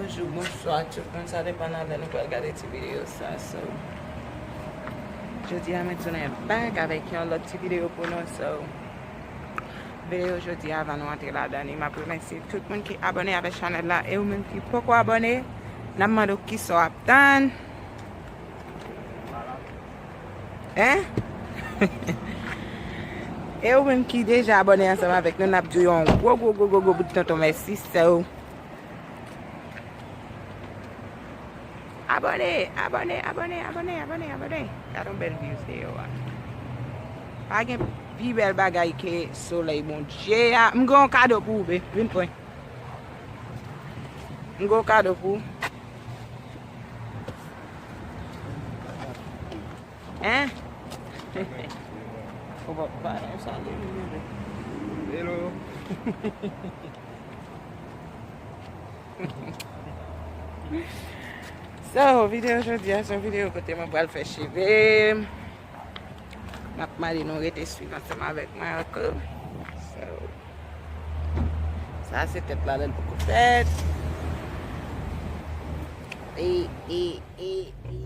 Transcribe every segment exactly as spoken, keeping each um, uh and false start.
Jou, bonswa tout moun, sa depann nan lè nou pral gade ti videyo sa. So, jodi a mwen tounen back avèk yon lòt ti videyo pou nou. So, videyo jodi a, avan nou antre ladan li, m ap remèsye tout moun ki abòne avèk chanèl la, e ou menm ki poko abòne, n ap mande w kisa w ap tann. Hein? E ou menm ki deja abòne ansanm avèk nou, n ap di w yon gwo, gwo, gwo, gwo, gwo bout tonton mèsi. So, abòne, abòne, abòne, abòne, abòne, abòne. Gade yon bèl views deyò a. Pa gen pi bèl bagay ke solèy Bondye a. M gen yon kado pou ou, be. Vin pran. M gen yon kado pou ou. Hein? Ou pa, pa, sa li menm. Hello. So, videyo jodi a, se yon videyo kote mwen pral fè cheve m. M ap mande nou rete swiv ansanm avèk mwen ankò. So, sa se tèt la, lè l poko fèt. E, e, e, e.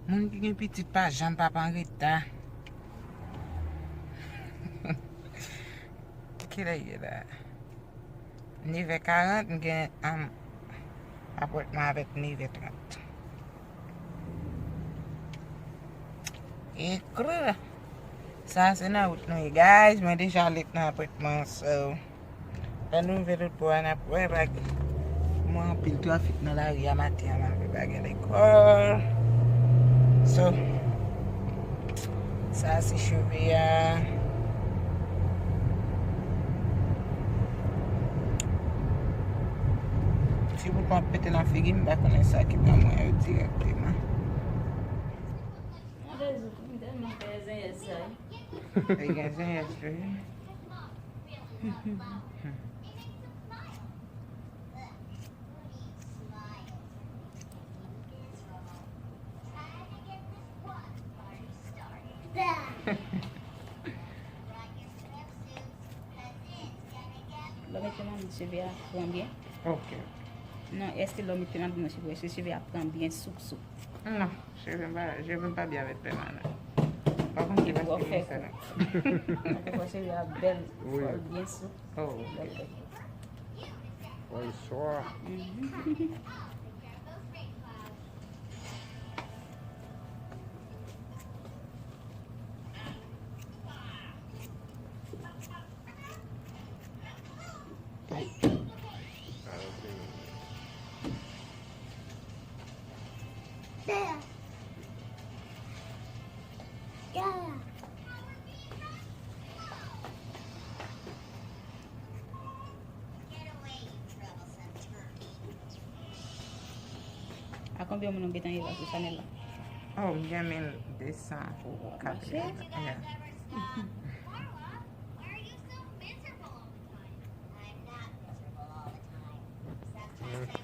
Moun ki gen pitit pa janm pap anreta. Kilè l ye la? Nevè karant, m gen, um, apwentman avèk nevè trant. Ekri. Sa se nan wout nou ye, guys. Mwen deja late nan apwentman, so. Lè nou rive lòt bò a, n ap wè, pa gen. Mwen anpil trafik nan lari a maten an, malgre pa gen lekòl. So, sa se cheve a. Ti bout mwen pete nan figi m, m pa konnen sa ki pran mwen yo dirèkteman. Mwen bezwen, m tèlman fè zenyèz sa. Li gen zenyèz tou. Lè w mete nan bouch, cheve a pran byen. Ok. Non, èske lè w mete nan bouch, cheve, èske cheve a pran byen souk souk? Non, cheve m pa, cheve m pa byen avèk pèmanan. Pa konn ki paske m fè sa non. Ankò cheve a bèl, wi, fò l byen souk. Oh, ok. Bèl fè. Bonswa. Mhm. A konbyen moun ou gentan rive sou chanèl la? Oh, m gen mil de san pou kapitèn. Yeah.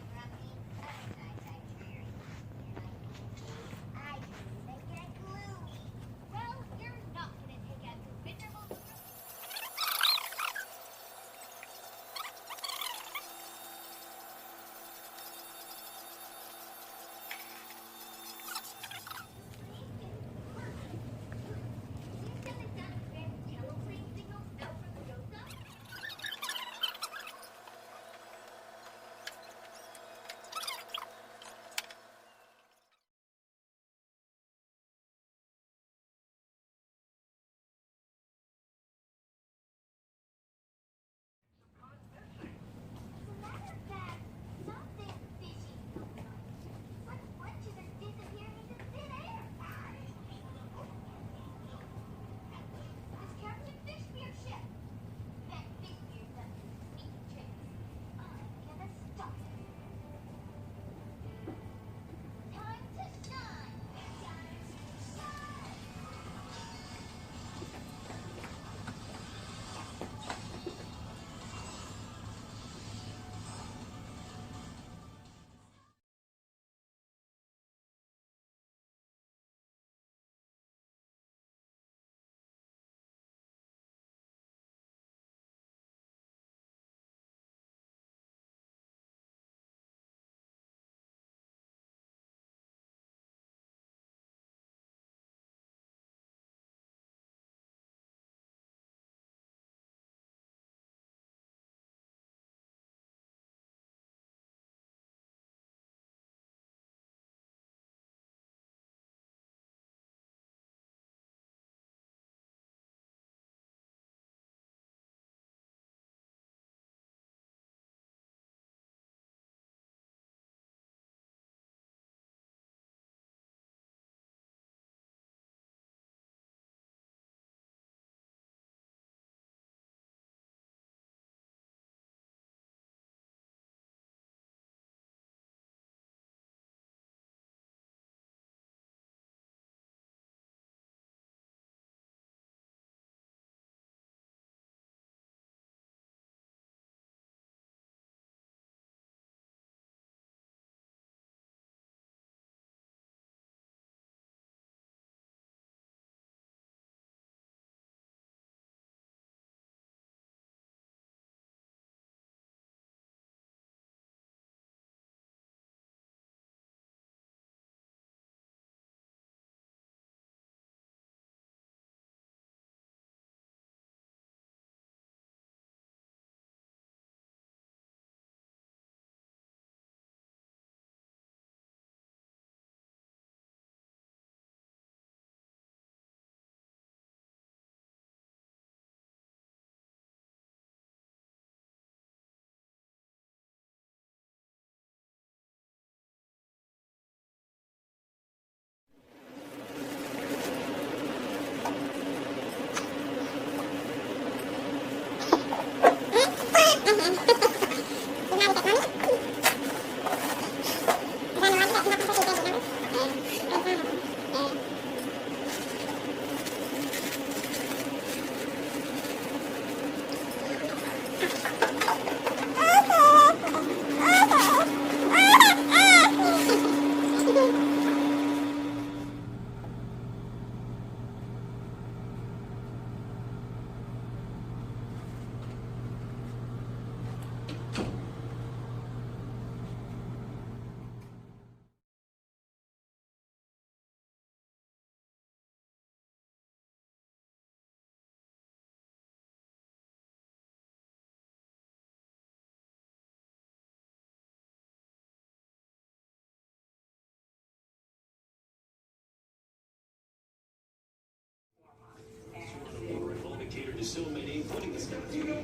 Still many voting discussions. People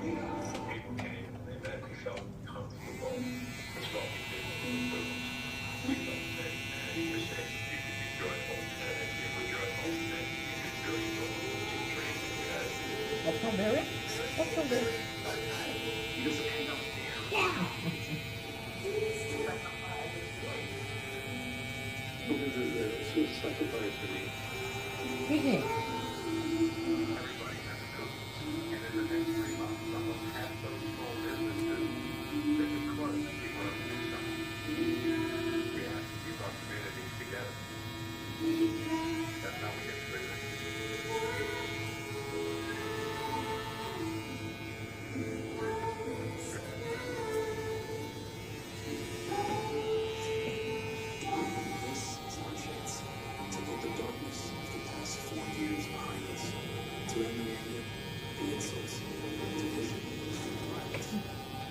came, they met, they felt comfortable. That's what we did. We felt safe. And you were safe. You could be joyful. And if you were joyful, then you could feel your own training. That's so very, that's so very. You just hang out there. Yeah. This is a, this is a special place for me. Everybody has a code. And in the next three months, I will have those small businesses that could close if we want to do something. We have to keep our communities together. That's how we get through this. This is our chance to put the darkness of the past four years behind us, to end the anger, the insults, the division, and the violence,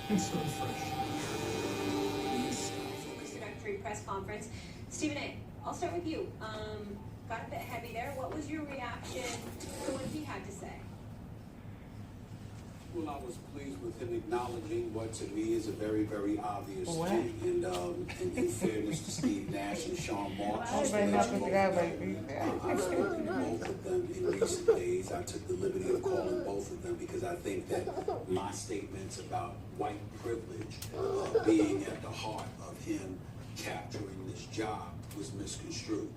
and start fresh. Please stop focusing. Introductory press conference. Stephen A., I'll start with you. Um, got a bit heavy there. What was your reaction to what he had to say? Well, I was pleased with him acknowledging what to me is a very, very obvious thing. And, um, in, in fairness to Steve Nash and Sean Marks, just to let you both know, um, I've spoken to both of them in recent days. I took the liberty of calling both of them because I think that my statements about white privilege, uh, being at the heart of him capturing this job was misconstrued.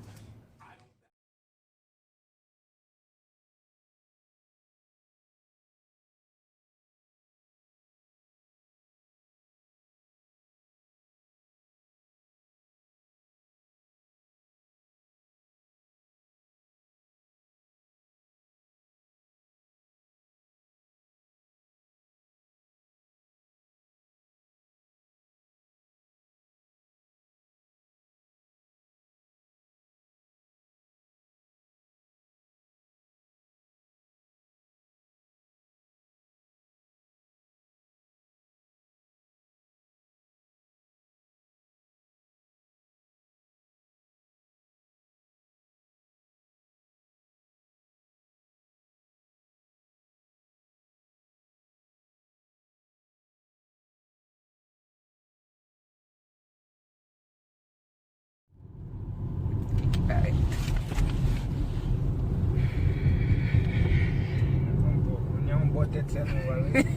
Kounye a yon bò tèt sèlman w al rete.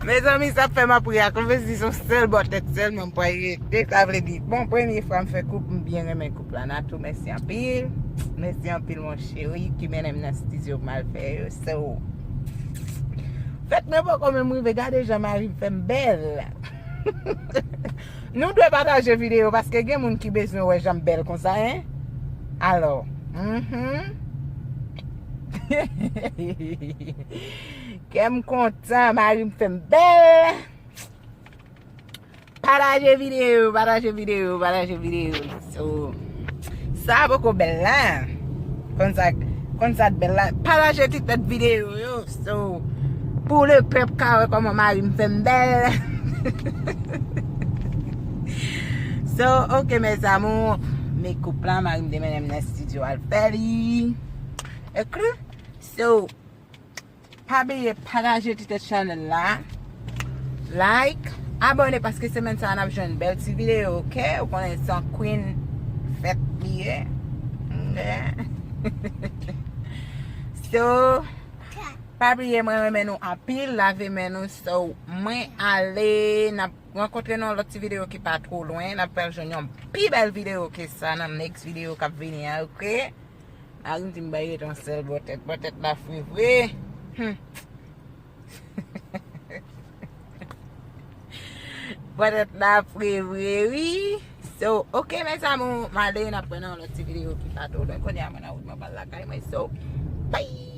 Mezanmi, sa fè m ap ri a, kòmsi se yon sèl bò tèt sèlman m pral rete. Sa vle di, bon, premye fwa m fè koup, m byen renmen koup la. Natou, mèsi anpil. Mèsi anpil, mon cheri, ki mennen m nan estidyo pou m al fè yo. So, fèt mwen poko menm rive, gade jan mari m fè m bèl. Nou dwe pataje videyo paske gen moun ki bezwen wè jan m bèl konsa, en. Alò, mhm. Kè m kontan, mari m fè m bèl. Pataje videyo, pataje videyo, pataje videyo. So, sa poko bèl la. Konn sa, konn sa t bèl la. Pataje ti tèt videyo yo. So, pou le pèp ka wè kòman mari m fè m bèl. So, ok, mes amours. Men koup la, mari m te mennen m nan estidyo al fè li. Ekri. So, pa bliye pataje ti tèt chanèl la. Like, abòne paske semèn sa a n ap jwenn bèl ti videyo, ok? Ou konnen se yon queen fèt li ye. Ok? So, pa bliye mwen renmen nou anpil, lave men nou, so mwen ale, n ap rankontre nan yon lòt ti videyo ki pa twò lwen, n ap pral jwenn yon pi bèl videyo ke sa nan next videyo k ap vini an, ok? Mari m di m bay rete yon sèl bò tèt. Bò tèt la fre vre. Hmm. Bò tèt la fre vre, wi. So, ok, mes amours, m ale, n ap pran nan yon lòt ti videyo ki pa twò lwen. Kounye a, mwen nan wout mwen pral lakay mwen. So, bye!